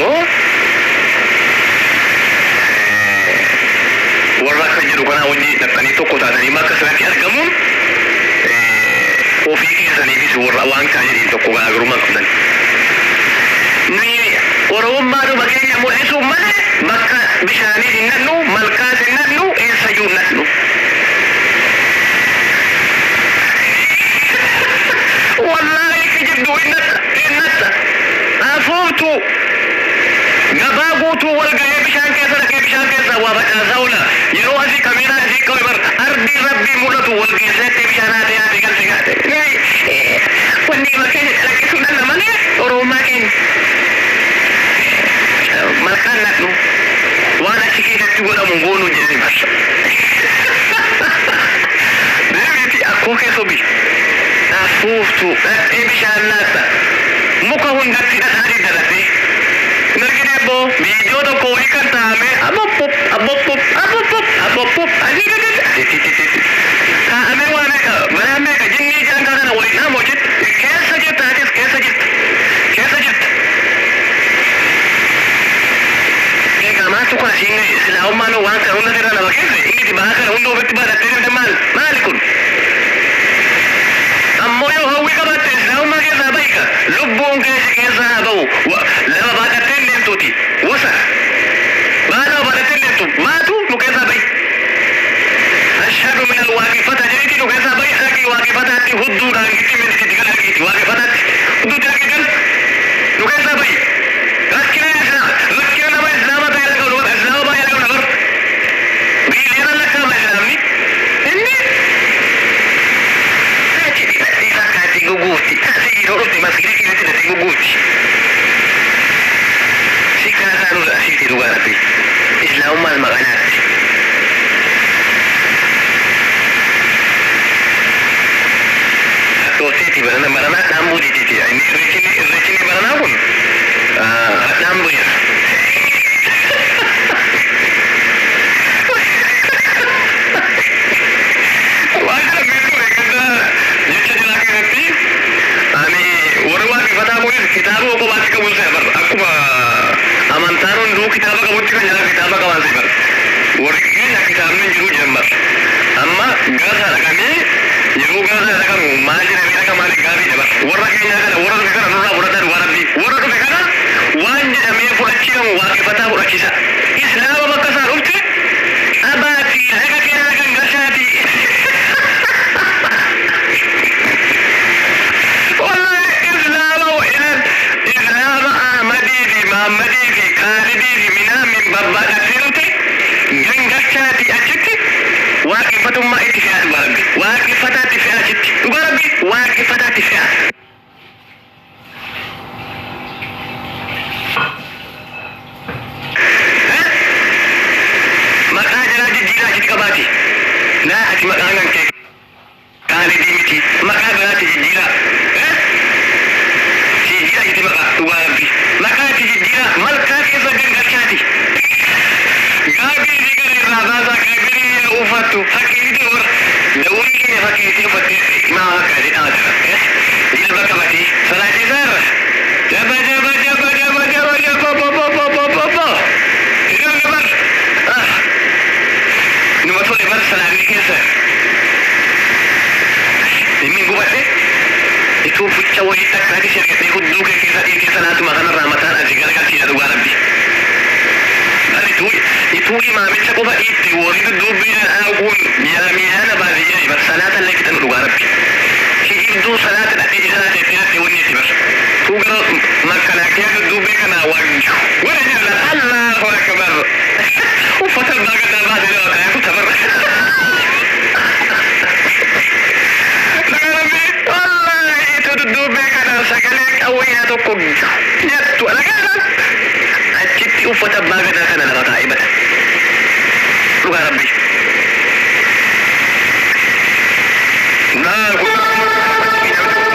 Ammoo warra akka jiru kanaa wajjin dhaqanii tokko taatanii bakka sanatti argamuun ofii keessaniifis warra waan kana jedhiin tokko garaagarummaa qabdan. Nuyi Oromummaadhuma keenya mul'isuun malee bakka bishaanii hin naqnu, malkaas hin naqnu, eessayyuu hin naqnu. Wallaahi kijibduu hin naqxa, hin naqxa. Afuuftuu gabaa guutuu wal gahee bishaan keessa dhaqee bishaan keessa waa facaasaa oola. Yeroo asii kameeraa asii qabe bar ardi rabbii mul'atu wal geesseetti bishaan haatee haatee galche gaate. Wanni keenya calaqqisuu dhala malee Oromummaa keenya. Malkaan naqnu waan achi keessatti godhamu goonuu jedhani bar. Deebiiti akkoo keessa obi. Afuuftuu dhaqee bishaan naatta. Muka hundatti dhadhaa diddalatee. Nargine boo viidiyoo tokko wayii kan taa'ame aboppop aboppop aboppop aboppop asii taa'ame waa meeqa balaa meeqa jinnii jaankaa kana waliin dhaamu hojjetti keessa jirta atis keessa jirta keessa jirta. Egaa maaltu kun asiin gahe islaamummaan waan kana hunda sirra nama keessa inni bahaa kana hunda ofitti baadhattee deemte maal maali kun? Ammoo yoo hawwii qabaatte islaamummaa keessaa bahika lubbuun keessa keessaa haa bahu lama baadhattee hin deemtuuti wasa baa lama baadhattee hin deemtu maatu nu keessaa bahi. Ashhadu min alwaaqifata jedhiti nu keessaa bahi dhaqii waaqifataatti hudduudhaan gitti miti gara dhaqiiti waaqifataatti hudduutti dhaqii gal nu keessaa bahi. Rakkina islaama rakkina nama islaama ta'e dhaqabu islaama baay'ee dhaqabu bar biiliyoona lakkaa'ama islaamni inni achi dhidhatee fakkaatti guguutti asii yeroo dhufte masgida keessatti hidhattee guguutti. Si kaasaa nurra asiiti dhugaa rabbi islaamummaan maqanaatti. Dhooseeti barana baranaa dhaambuu diitiiti inni irreechinni irreechinni baranaa kun dhaambuu jira. Waan kana beektu eeggataa jecha jiraa keessatti ani warri waaqeffataa kunis kitaaba kophaatti qabuun se'a bar akkuma amantaan hunduu kitaaba qabutti kan jala kitaaba qaban se'a bar warri keenya kitaabni hin jiru jedhan bar amma gara isaa dhaqamee yeroo gara isaa dhaqamu maal jedhamee dhaqamaa gaafiidha bar warra keenyaa kana warra dhufe kana nurraa fudhatan waa rabbii warra dhufe kana waan jedhamee fudhachiifamu waaqeffataa fudhachiisa islaama bakka isaa dhufte qabaatii laga keessa kan galchaatii. Wallahi islaama ilan islaama Ahmadii fi Mahammadii fi Khaalidii fi Minaamin babbaadhattee dhufte gangalchaatii achitti waaqeffatummaa itti fe'aa dhugaa rabbi waaqeffataatti fe'aa achitti dhugaa rabbi waaqeffataatti fe'aa. Maqaa jalaa jijjiiraa achitti qabaati. Naa ati maqaan kan kee Khaalidii miti maqaa biraatti jijjiiraa. Jijjiiraa achitti maqaa dhugaa rabbi maqaa itti jijjiiraa malkaa keessa gangalchaati. Gaabii isii kana irraa baasaa gaabii uffattu fakkeessitii warra dawwii keenya fakkeessitii uffattee maa fakkaatee dhaabata. Jilba qabatee salaachisaa irra. Jaba jaba jaba jaba jaba jaba bo bo bo bo bo bo. Iddoo gabar. Numa tole bar salaanni keessa. Inni gubadhe ituu fucha wayii takkaati si argatee hudduu kee keessa dhiitee salaatuma kanarraa mataan asii garagalchiisa dhugaa rabbi. Ituu imaamicha qofa dhiitte warri dudduubbii kun miidhaan baasee jedhani bar salaata illee fixan dhugaa rabbi. Kijibduu salaata dhaqee salaata itti hidhatte wanni itti bar. Tuu gara makkalaakyaa dudduubbee kanaa waanju. Warra jedhan Allahu akbar. Uffata abbaa gadaa baasee nama kaayatu tabarra. Dhugaa rabbi wallaahi ituu dudduubbee kanaa sagalee qawwee tokko jettu alagaa achitti uffata abbaa gadaa kana lafa kaa'ee bada. Dhugaa rabbi. Naa kun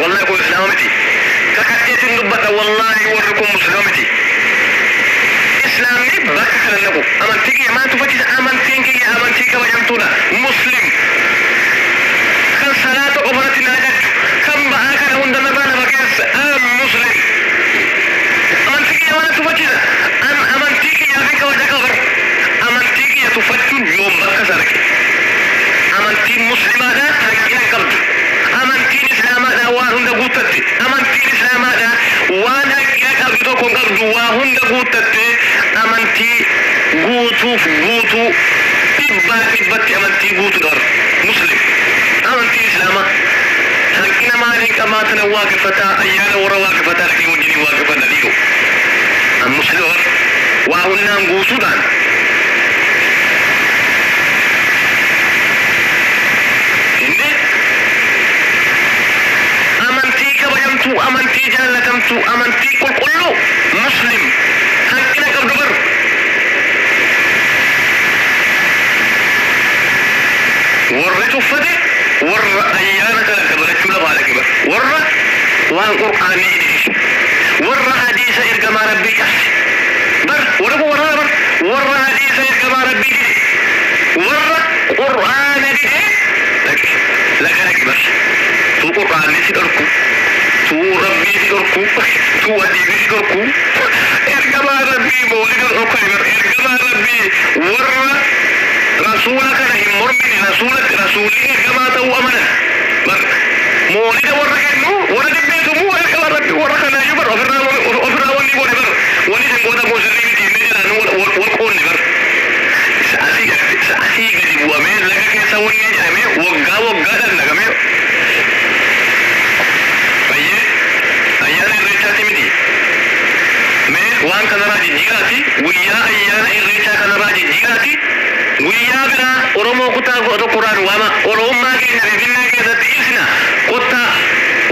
wallahi kun islaama miti. Kakadheetiin dubbata wallahi warri kun muslima miti. Islaamni bakka kana naqu amantii kiyya maal tuffachiisa amantiin kiyya amantii kabajamtuudha muslim kan salaata qofarratti naa jajju kan ba'aa kana hunda narraa lafa keessa aan muslim amantii kiyya maal tuffachiisa Guutuuf guutuu dhibbaa dhibbatti amantii guutuu dha muslim amantii islaamaa hanqina maalii qabaatan waaqeffataa ayyaana warra waaqeffataa dhaqee wajjiniin waaqeffadha dhiiroo an muslima bar waa hundaan guutuudhaan inni amantii kabajamtuu amantii jaallatamtuu amantii qulqulluu muslim hanqina qabdu bar warri tuffate warra ayyaana kana dabalachuu lafaa dhaqe bar warra waan qur'aanii hidhise warra hadiisa ergamaa rabbii cabse bar warra kun warra bar warra hadiisa ergamaa rabbii dide warra qur'aana dide dhaqe laga dhaqe bar tuu qur'aanni si dhorku tuu rabbii si dhorku tuu hadiisi si dhorku ergamaa rabbii moolida dhorkani bar ergamaa rabbii warra rasuula kana hin mormine rasuula rasuulli ergamaa ta'uu amanan bar moolida warra kennu warra dhibbeetumu ergamaa rabbii warra kanaayyuu bar ofirraa ofirraa wanni godhe bar wanni isin gootan kun sirrii miti inni jedhaan wal qoonne bar sa'atii gadi bu'amee laga keessa wanni jedhamee waggaa waggaadhaan dhaqamee bayyee ayyaana irreechaati miti mee waan kanarraa jijjiiraati guyyaa ayyaana irreechaa kanarraa jijjiiraati guyyaa biraa Oromoo kutaa tokkorraan waama Oromummaa keenya Finfinnee keessatti ibsina kottaa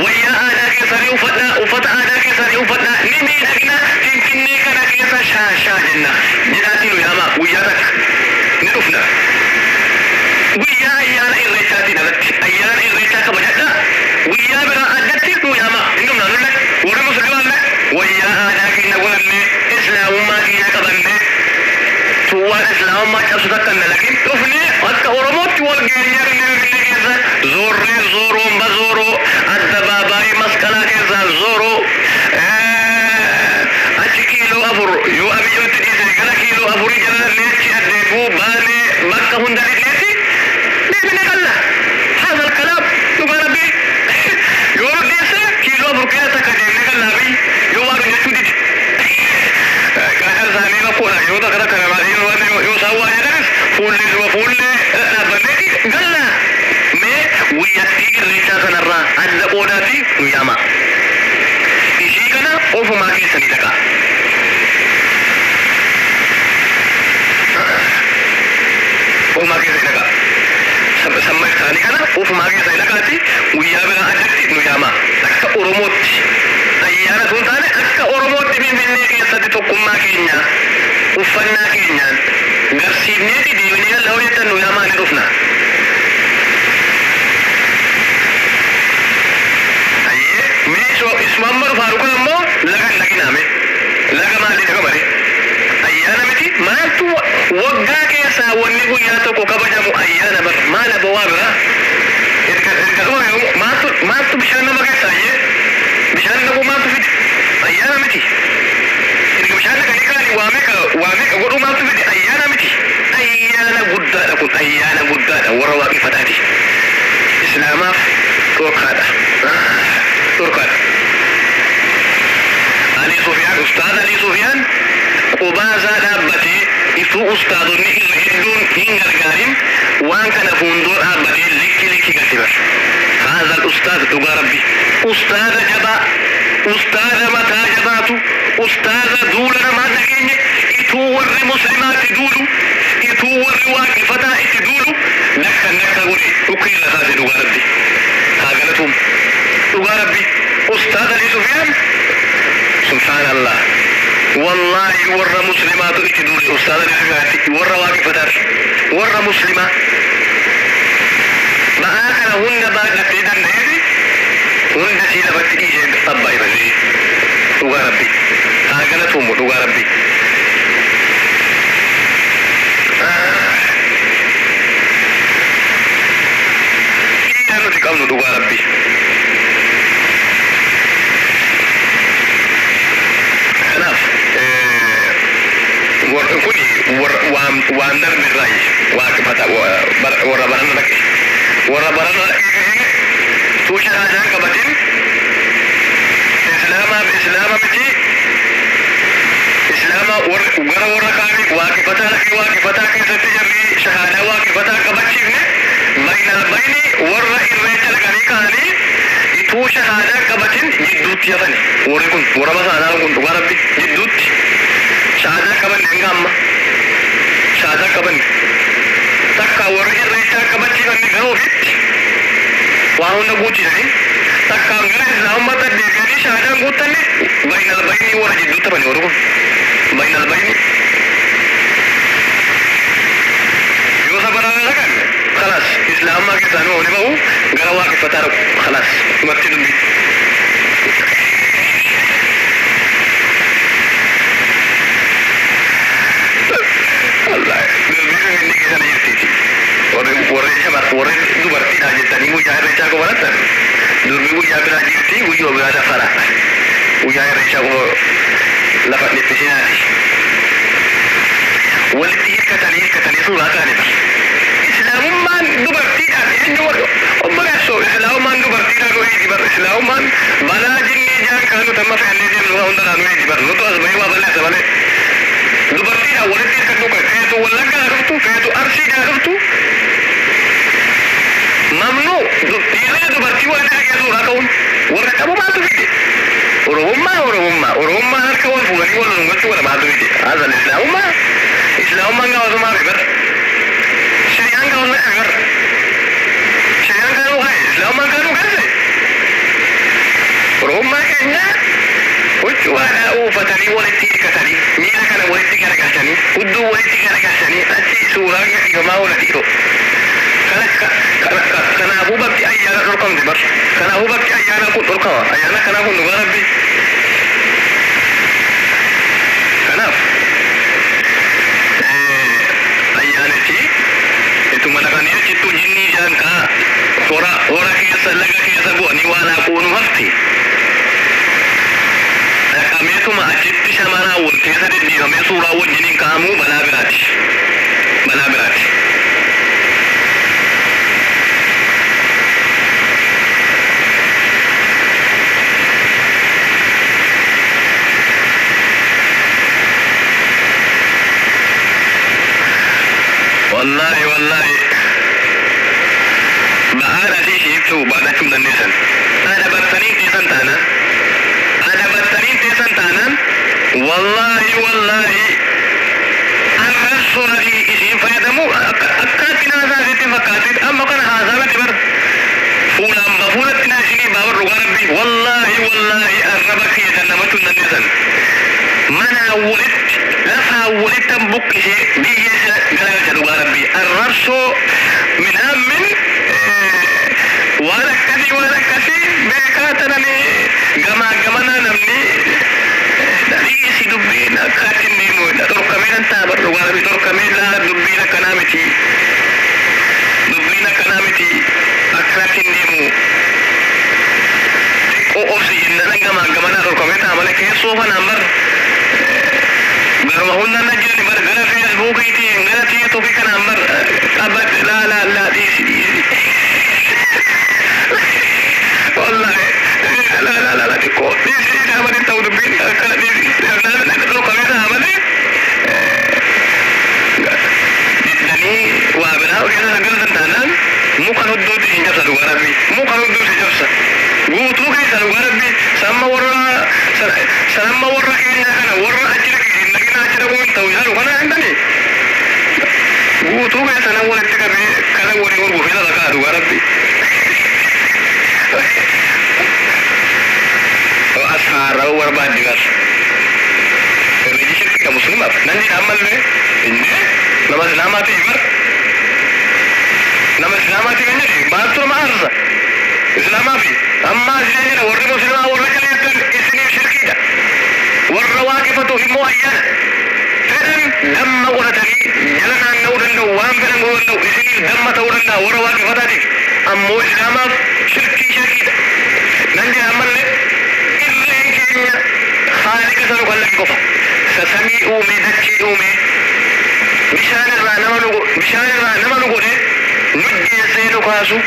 wayyaa aadaa keessanii uffadhaa uffata aadaa keessanii uffadhaa ni miidhagna Finfinnee kana keessa shaashaa jenna jedhaatii nu yaama guyyaa takka ni dhufna guyyaa ayyaana irreechaatiin alatti ayyaana irreechaa kabajadhaa guyyaa biraa addatti nu yaama hin dhufna nulle warri musliimaallee wayyaa aadaa keenya godhannee islaamummaa keenya qabannee waan islaamummaa cabsu takka hin dalagin dhufnee akka Oromootti wal geenyee Finfinnee keessa zoorree zooroon bazooroo addabaabaayii masqalaa keessaa zooroo achi kiiloo afur yoo abiyyotti dhiise gara kiiloo afurii jala achi addeebuu baanee bakka hunda dhiqeetti deebinee qalla haadha alkalaam dhugaa rabbii yoo nu dhiise kiiloo afur keessa takka deemnee qallaa fi yoo waan jechuu dide qaaqar isaanii rakkoodha yoo takka takka namaa yoo isaan waa jedhanis fuullee dura fuullee dhaabbanneeti galla mee guyyattii irreechaa kanarraa adda qoodaati nu yaama ishii kana ofumaa keessanii dhaqa ofumaa keessanii dhaqa samma isaanii kana ofumaa keessanii dhaqaati guyyaa biraa addatti nu yaama akka Oromootti ayyaana sun taane akka Oromootti Finfinnee keessatti tokkummaa keenya uffannaa keenyaan garsiifneeti deebinee galla hojjetan nu yaamaa ni dhufna. Ayyee mee isuma amma dhufaaru kun ammoo laga hin dhaqinaame laga maalii dhaqa malee ayyaana miti maaltu waggaa keessaa wanni guyyaa tokko kabajamu ayyaana bar maal abawaa biraa erga erga dhuma maaltu maaltu bishaan nama keessaa ayyee bishaan dhaquu maaltu fide ayyaana miti erga bishaan dhaqanii kaanii waa meeqa godhuu maaltu fide ayyaana miti ayyaana guddaadha kun ayyaana guddaadha warra waaqeffataati islaamaaf dhorkaadha dhorkaadha Ali Sufyaan ustaad Ali Sufyaan qubaasaa dhaabbatee ituu ustaadonni irra hedduun hin gargaarin waan kana fuuldura dhaabbatee likki likki galche bar haadha ustaad dhugaa rabbi ustaada jabaa ustaada mataa jabaatu ustaada duula namaa dhageenye ituu warri muslimaatti duulu ituu warri waaqeffataa itti duulu nakka nakka godhe dhukkee irra taase dhugaa rabbi haa galatuum dhugaa rabbi ustaad Ali Sufyaan subhaanallah wallaahi warra muslimaatu itti duule ustaad Ali Sufyaanitti warra waaqeffataati warra muslimaa ba'aa kana hunda baadhattee danda'eeti hunda sii lafatti dhiisee abbaa ifalee dhugaa rabbi haa galatuumu dhugaa rabbi dhiira nuti qabnu dhugaa rabbi kanaaf kuni waan darbe irraayi waaqeffata warra barana dhaqe warra barana dhaqe tuusha raajaan qabatin islaamaaf islaama miti islaama Amma gara warra kaanii waaqeffataa lafii waaqeffataa keessatti jarri shahaadaa waaqeffataa qabachiifne bainal baini warra irreecha dhaqanii ka'anii ituu shahaadaa qabatin jidduutti hafani. Warri kun warra masaanaa kun dhugaa rabbi jidduutti shahaadaa qabanne hanga amma shahaadaa qabanne. Takka warri irreechaa qabachiifanne gara ofitti waan hunda guuchisanii takka gara islaamummaatti deebi'anii shahaadaan guuttanne bainal baini warra jidduutti hafani warri kun bainal baini. Yoo sabaraa dhaqan خلاص islaamummaa keessaa nu ni bahu gara waaqeffataa dhaqu خلاص dhumatti dubbii. Dubbii inni keessa na jirtiiti. Warri shamar warri dubartiidha jettanii guyyaa irreechaa qofa barattan durbi guyyaa biraa jirti guyyoo biraa dafara guyyaa irreechaa qofa lafa dhiphisinaati. Walitti hirkatanii hirkatanii suuraa kaa'anii bara. Islaamummaan dubartiidhaan eenyu warra obboleessoo islaamummaan dubartiidhaan nu eegi bara islaamummaan balaa jinnii jaan kan nuti amma fe'annee deemnu waa hundarraa nu eegi bara nutu as bahee waa balleessa malee. Dubartiidhaan walitti hirkattuu kan feetu wallaggaa dhuftu feetu arsiidhaa dhuftu mamnuu dhiirri dubartii walitti hirkatee suuraa ka'uun warra qabu maaltu fide? Oromummaa oromummaa oromummaa harka wal fuudhanii wal dhungachuu kana maaltu fide? Haasal islaamummaa islaamummaan gaafasumaa fi bara. Shari'aan gaafasumaa fi bara. Shari'aan kaanuu ka'e islaamummaan kaanuu kaase. Oromummaa keenya huccuu aadaa uffatanii walitti hirkatanii miila kana walitti garagalchanii hudduu walitti garagalchanii achi suuraan gadhiifamaa oola dhiiroo. Kanaafuu bakki ayyaana dhorkamte bar. Kanaafuu bakki ayyaana kun dhorkama. Ayyaana kanaa kun dhugaa rabbi. Kanaaf ayyaanichi ittuma dhaqanii achittuu jinnii jaan kaa hora hora keessa laga keessa bu'anii waan haquunu hafti. Dhaqameetuma achitti shamaraa wal keessa deddeebamee suuraa wajjiniin kaa'amuu balaa biraati. Balaa biraati. Wallahi wallahi ba'aan asii isheeftuu baadhachuu hin dandeessan. Adabattanii teessan taanaan adabattanii teessan taanaan wallahi wallahi arrabsoon asii isiin fayyadamu akkaatti naasaa isitti fakkaatti amma kana haasaa miti bar fuulaan ba fuulatti naa isinii baabar dhugaa rabbi wallahi wallahi arraba keessan namachuu hin dandeessan. Mana walitti lafaa walitti buqqisee biyya isa garagalcha dhugaa rabbi arrabsoo midhaan min waan akkasii beekaa tananii gamaa gamanaa namni dhiisi dubbiin akkaatti hin deemu dhorkamee nan ta'a bar dhugaa rabbi dhorkamee laa dubbiin akkanaa miti dubbiin akkanaa miti akkanatti hin deemu. Xiqqoo obsi jennaan gamaa gamanaa dhorkamee ta'a malee keessoo kanaan bar garuma hundaan na jiran bar gara feesbuukiitiin gara tiiktookii kanaan bar qabat laa laa laa dhiisi dhiisi. Wallahi laa laa laa laa xiqqoo dhiisi dhiisi amanii ta'u dubbiin akkana dhiisi dhorkamee ta'a malee diddanii waa biraa keessa galtan taanaan muka hudduutti hin cabsa dhugaa rabbi muka hudduutti hin cabsa guutuu keessa dhugaa rabbi samma warra sanamma warra keenyaa kana warra achi dhaqe hin dhaqin achi dhaquu hin ta'u jedhu kana hin tani guutuu keessa nan walitti qabee kana walii gurgufee lafa kaa dhugaa rabbi. As haara'uu barbaaddi bar. Irreechi shirkiidha musliimaaf nan jedha ammallee inni nama islaamaatiif bar. Nama islaamaatiif hin jedhe maaltu nama aarsa? Islaamaa fi amma isin jedha warri musliimaa warra jala isiniif shirkiidha. Warra waaqeffatuuf immoo ayyaana. Fedhan damma godhatanii jala naanna'uu danda'u waan fedhan godhuu danda'u isiniif damma ta'uu danda'a warra waaqeffataatiif ammoo islaamaaf shirkii shirkiidha. Nan jedha ammallee irreen keenya haaliqa sana kallaqi qofa. Sasamii uume dachii uume bishaan irraa nama nu bishaan irraa nama nu godhe nujjeessee nu kaasu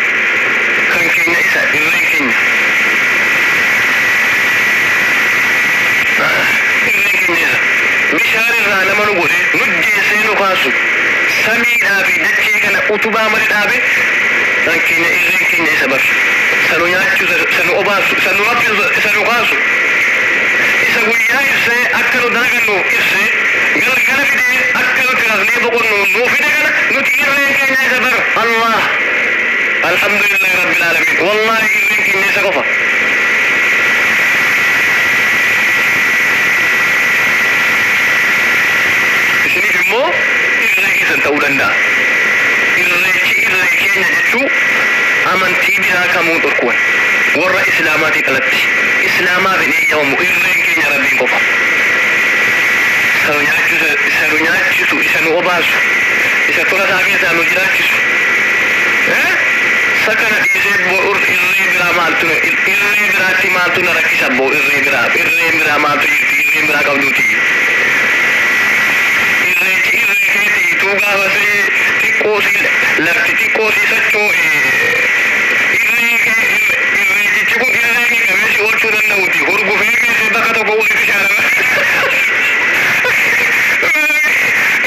kan keenya isa irreen keenya. Irreen keenya isa. Bishaan irraa nama nu godhe, nu jeessee nu kaasu, samiidhaa fi dachee kana utubaa malee dhaabe, kan keenya irreen keenya isa bar. Sanu nyaachisu, sanu obaasu, sanu raffisu, sanu kaasu. Isa guyyaa ibsee akka nu dalagannu ibsee galgala fidee akka nuti rafnee boqonnu nuu fide kana nuti irreen keenya isa bar. Allah. Alhamdulillahi Rabbil Alamin. Wallahi irreen keenya isa qofa. Isiniif immoo irree keessan ta'uu danda'a. Irreechi irree keenya jechuu amantii biraa kamuu dhorkuwan. Warra Islaamaatiin alatti. Islaamaaf hin eeyyamamu, irreen keenya Rabbiin qofa. Isa nu nyaachisu, isa nu obaasu, isa tola isaa keessaa nu jiraachisu. Isa kana dhiisee irree biraa maaltu, irree biraatti maaltu na rakkisa boo, irree biraa, irreen biraa maaltu jirti, irreen biraa qabduuti. Irreechi irree keetii tuu gaafa si xiqqoo si lafti xiqqoo si socho'e, irree kee, irreechichi kun irree kee qabee si oolchuu danda'uti, hurgufee keessee bakka tokko walitti shaarama.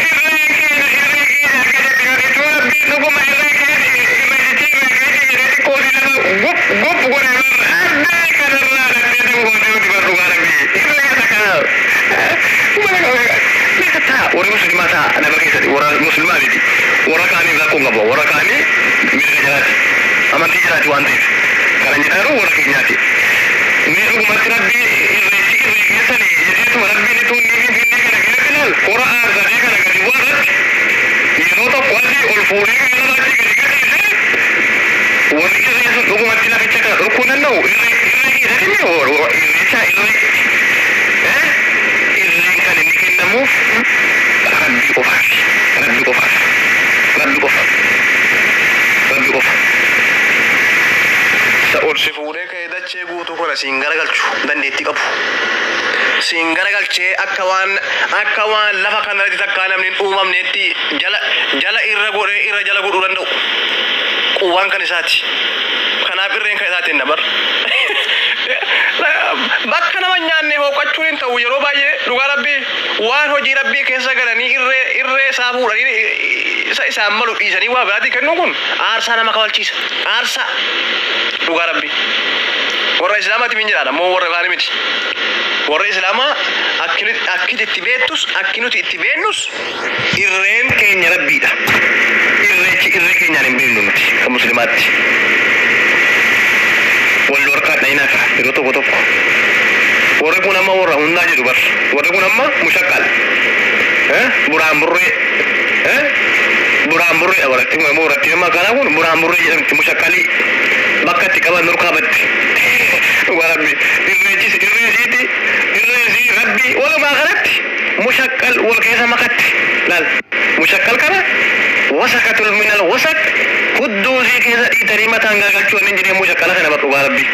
Irreen keenya, irree keenya akka jette yoo ta'u, Rabbiin dhuguma irree keeti, irreechichi irree keeti jedhee xiqqoo si lafa gup gup godhee bar addee kanarraa dhattee ta'u gootee nuti bar dhugaa Rabbii irree isa kana. Meeqa warri musliimaa ta'a nama keessatti, warra musliimaa miti, warra kaaniif rakkoo hin qabu, warra kaanii mirga jiraati, amantii jiraati waan ta'eef kana jedhaa warra keenyaati. Mee dhugumatti Rabbii irreechi irree keessanii jedheetuma Rabbiin ittuu inni finfinnee kana keessatti ilaal hora aarsadee kana gadi bu'aa irratti yeroo tokko asii ol fuudhee gara achi gadi gadhiisee, warri irree sun dhugumatti laficha kana dhorkuu danda'u? Irree irree keessatti irreecha irree irreen kan inni kennamuuf Rabbii qofaaf, Rabbi qofaaf, Rabbi qofa, Rabbi qofa. Ol si fuudhee ka'ee dachee guutuu kana siin garagalchu dandeettii qabu. Siin garagalchee akka waan lafa kanarratti takkaa namni hin uumamneetti jala jala irra godhee irra jala godhuu danda'u. Quwwaan kan isaati. Kanaaf irreen kan isaati hin dabar. Bakka nama hin nyaanne hooqachuun hin ta'u. Yeroo baay'ee dhugaa Rabbii waan hojii Rabbii keessa galanii irree irree isaa fuudhanii isa isaan malu dhiisanii waa biraatii kennuun kun aarsaa nama kawalchiisa. Aarsaa dhugaa Rabbii. Warra Islaamaati min jedhaan ammoo warra kaanii miti. Warra Islaamaa akki itti beektus, akki nuti itti beennus irreen keenya Rabbiidha. Irreechi irree keenyaan hin beeknu nuti kan musliimaatti. Wal harkaa dhayinaa ka yeroo tokko tokko. Warri kun amma warra hundaa jedhu bar. Warri kun amma mushaqqal. Buraan burree. Buraan burree warratti warratti amma kana kun buraan burree jedhamti, mushaqqalii. Bakka itti qaban nurkaa batti. Dhugaa Rabbi irreechis irreesiiti, irreesii Rabbi walumaa galatti mushaqqal wal keessa makatti laal mushaqqal kana wasakatul minal wasak hudduusii keessa dhiitanii mataan garagalchuu inni jedhee mushaqqala kana bar. Dhugaa Rabbi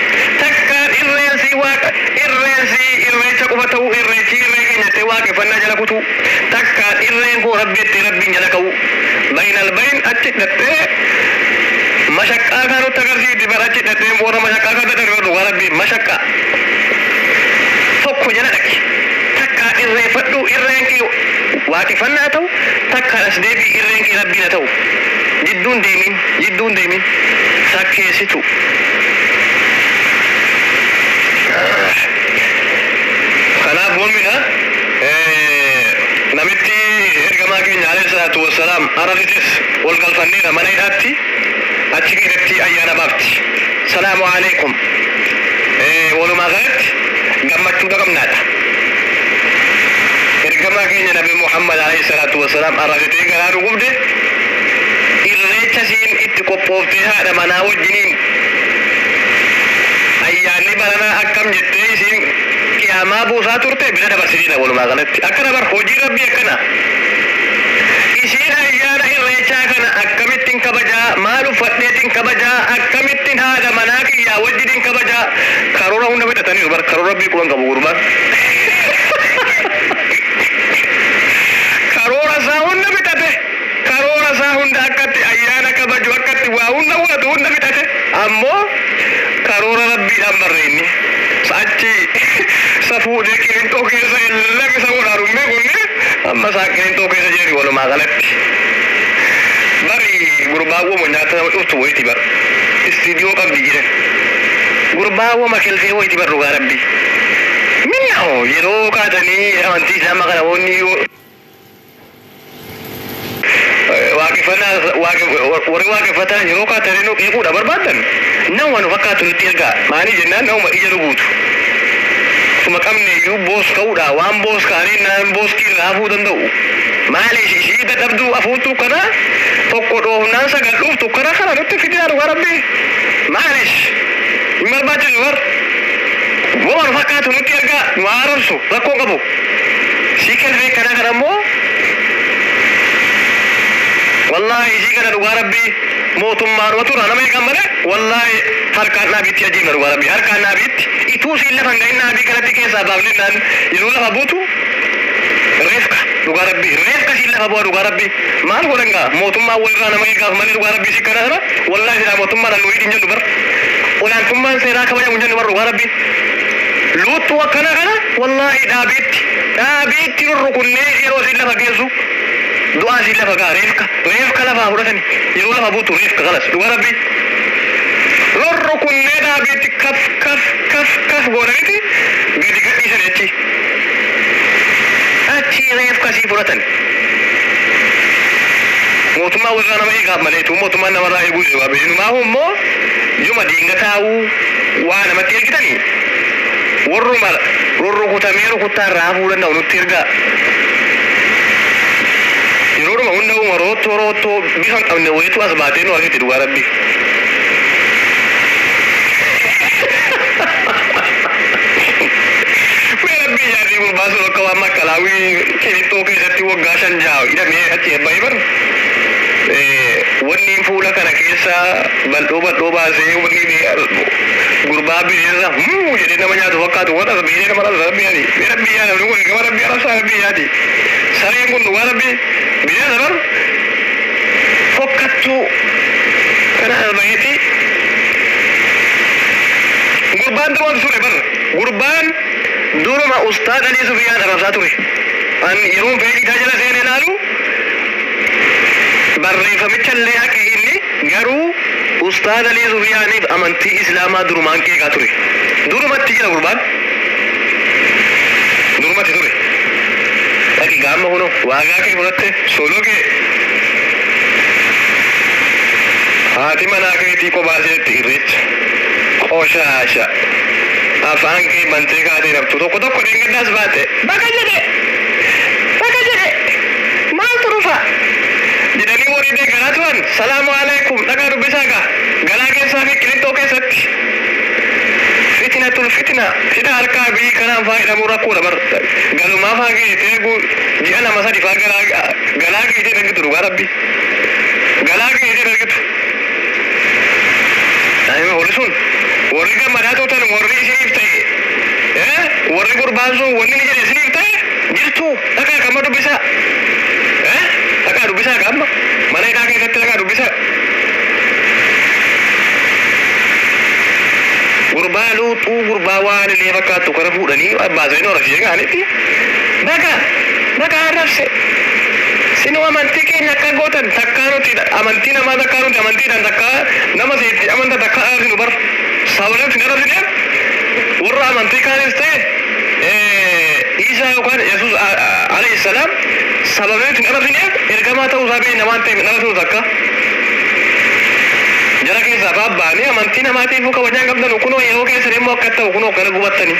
takkaan irreensii waaqa, irreensii irreecha qofa ta'uu, irreechi irree keenya jettee waaqeffannaa jala kutuu, takkaan irreen koo Rabbi jettee Rabbiin jala ka'uu, bainal bain achi dhattee mashaqqaa kan nutti agarsiifti bar. Achi dhattee warra mashaqqaa kan dadhabe, dhugaa Rabbi mashaqqaa tokko jala dhaqi, takkaan irreeffadhu, irreen kee waaqeffannaa ta'u, takkaan as deebii irreen kee Rabbiin haa ta'u, jidduun deemin, jidduun deemin sakkeessitu. Kanaaf mu'mina namitti ergamaa keenya alayhi salaatu wassalaam arrabsites ol galfanneera mana hidhaatti, achi keessatti ayyaana baafti. Salaamu alaikum. Walumaa galatti gammachuu qabnaadha. Ergamaa keenya Nabi Muhammad alayhi salaatu wassalaam arrabsitee garaa dhugubde, irreecha siin itti qophooftee haadha manaa wajjiniin ayyaanni baranaa akkam jettee isiin qiyaamaa buusaa turte bira dabarsiteedha. Walumaa galatti akkana bar, hojii Rabbii akkana. Isiin ayyaana irreechaa kana akkamittiin kabajaa, maal uffadheetiin kabajaa, akkamittiin haadha manaa kiyyaa wajjiniin kabajaa, karoora hunda fixataniiru bar. Karoora Rabbii quban qabu gurbaan. Karoora isaa hunda fixate, karoora isaa hunda, akkatti ayyaana kabaju, akkatti waa hunda godhatu hunda fixate, ammoo karoora Rabbiidhaan barreenni achi safuudhee qilinxoo keessa laga isa godhaarummee kunne. Amma isaan qilintoo keessa jiran walumaa galatti. Bari gurbaawwan nyaata nama dhuftu wayiiti bar. Istiidiyoo qabdi jiran. Gurbaawwan makelfee wayiiti bar dhugaa rabbi. Minnaa'u yeroo kaatanii amantii islaamaa kana wanni yoo waaqeffannaa warri waaqeffatan yeroo kaatanii nu qeequudha barbaadan nama nu fakkaatu nutti ergaa maanii jennaan nama ija nu guutu. Suma qabne iyyuu boos ka'uudha waan boos ka'anii naan booskii irraa hafuu danda'u. Maali ishii dadhabduu afuutu kana tokko dhoofnaan sagal dhuuftu kana kana nutti fidaa dhugaa rabbi. Maalish hin barbaachisu bar. Waan fakkaatu nutti ergaa nu haaromsu rakkoo qabu. Sii kelfee kana kana immoo wallahi ishii kana dhugaa rabbi mootummaan turra nama eegan malee wallahi harkaan dhaabiitti ajiibna dhugaa rabbi harkaan dhaabiitti ituu siin lafa hin gahin dhaabii kanatti keessaa baafne naan yeroo lafa buutu reefka dhugaa rabbi reefka siin lafa bu'a dhugaa rabbi maal godhan gaa mootummaan walirraa nama eegaaf malee dhugaa rabbi si kana sana wallahi silaa mootummaan nu hin jennu bar olaantummaan seeraa kabajamu hin jennu bar dhugaa rabbi luuttuu akkana kana wallahi dhaabiitti dhaabiitti rurrukunnee yeroo siin lafa geessu du'aa siin lafa gaa reefka reefka lafaa fudhatani yeroo lafa buutu reefka kalas dhugaa rabbi rurrukunnee dhaabiitti kaf kaf kaf kaf godhaniiti gadi gadhiisan achi achi reefka sii fudhatan mootummaa walirraa nama eegaaf malee tuu mootummaan namarraa eeguu jiru abisinumaahu immoo yuma diingataa'uu waa namatti ergitanii warruma rurrukutamee rukuttaa irraa hafuu danda'u nutti ergaa yeroodhuma hunda uuma roottoo roottoo bifa hin qabne wayitu as baatee nu argite dhugaa rabbi. Mee rabbi ijaarrii gurbaa sun akka waan makkalaawii qilixxoo keessatti waggaa 5 6 hidhamee achi bahee bar. Wanni fuula kana keessa bal'oo bal'oo baasee wanni gurbaa bineensa muu jedhee nama nyaatu fakkaatu waan as bahee nama rasa rabbi yaadi. Mee rabbi yaada namni kun gama rabbi arabsaa rabbi yaadi. Sareen kun dhugaa rabbi bineensa bar fokkattuu kana as baheeti. Gurbaan duruma ture bar gurbaan duruma ustaad Alii Sufiyaan arrabsaa ture. An yeroon feedhii isaa jala seenee ilaalu barreeffamicha illee haqe inni garuu ustaad Alii Sufiyaaniif amantii islaamaa durumaan qeeqaa ture. Durumatti jira gurbaan. Durumatti ture. Dhaqi gaama kunoo waagaa kee fudhatte soloo kee haati manaa keetii kophaa isheetti irreecha qoshaasha afaan kee bantee kaatee naftu tokko tokko dheengaddaas baate baga jedhe baga jedhe maaltu dhufa jedhanii warri deeggaraa turan salaamu alaikum dhagaa dubbisaa gaa galaa keessaa fi qilixxoo keessatti fitnatul fitna hidha harkaa biyyi kanaan faa hidhamuu rakkoodha bar galumaa faa geessee ji'a 2 3 faa galaa geessee argitu dhugaa rabbi galaa geessee argitu. Daa'ima warri sun warri gammadaa turtan warri isiniif ta'e warri gurbaan sun wanni ni jedhe isiniif ta'e jirtu dhagaa kamma dubbisaa dhagaa dubbisaa kamma mana hidhaa keessatti dhagaa dubbisaa. Gurbaa luuxuu gurbaa waan illee fakkaattu kana fuudhanii baasanii horasiisee gaanitti baga baga arrabse. Sinu amantii keenya akka gootan takkaa nuti amantii namaa takkaa nuti amantiidhaan takkaa nama seetti amanta takkaa arrabsinu bar sababa nuti hin arrabsineef warra amantii kaanis ta'e Isaa yookaan Yesuus alayhi salaam sababa nuti hin arrabsineef ergamaa ta'uu isaa beekna waan ta'eef hin arrabsinu takka. Jara keessaa baabbaanii amantii namaatiifuu kabajaa hin qabdanu kunoo yeroo keessan immoo akka ta'u kunoo akkana gubattanii.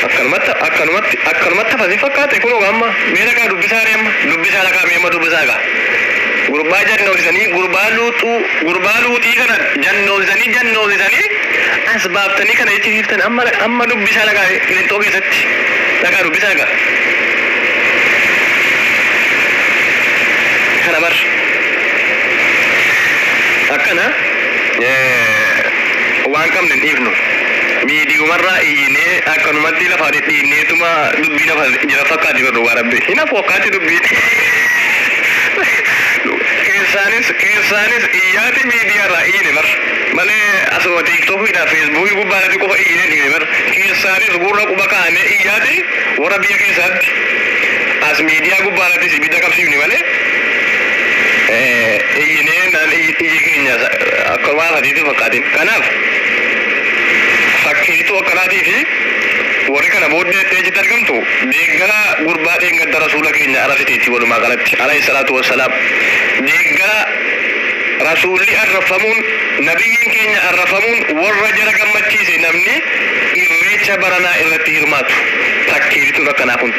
Akkanumatti akkanumatti akkanumatti hafasi fakkaate kunoo amma mee dhaqaa dubbisaa ree amma dubbisaa dhaqaa mee amma dubbisaa gaa. Gurbaa jannoosisanii gurbaa luuxuu gurbaa luuxii kana jannoosisanii jannoosisanii as baaftanii kana jechisiiftan amma amma dubbisaa dhaqaa qilixxoo keessatti dhaqaa dubbisaa gaa. Kana bar akkana waan qabne hin dhiifnu. Miidiyumarraa iyyinee akkanumatti lafa dhidhiinneetuma dubbii lafa jira fakkaatti godhu waa rabbi. Hin hafu akkaatti dubbii. Keessaanis Alaanis keessaanis iyyaati miidiyaarraa iyyine bar malee asuma tiiktookiidhaa feesbuukii gubbaarratti qofa iyyine dhiine bar. Keessaanis gurra quba kaa'amee iyyaati warra biyya keessaatti as miidiyaa gubbaarrattis ibidda qabsiifne malee iyyinee naan iyyi keenya akka waan hatiitu fakkaatin. Kanaaf fakkeessituu akkanaatii fi warri kana booddee achitti argamtu deeggara gurbaa dheengadda rasuula keenya arrabsiteetti. Walumaa galatti, alayhi salaatu wassalaam, deeggara rasuulli arrafamuun, nabiyyiin keenya arrafamuun warra jara gammachiise namni irreecha baranaa irratti hirmaatu fakkeessituun akkanaa kun.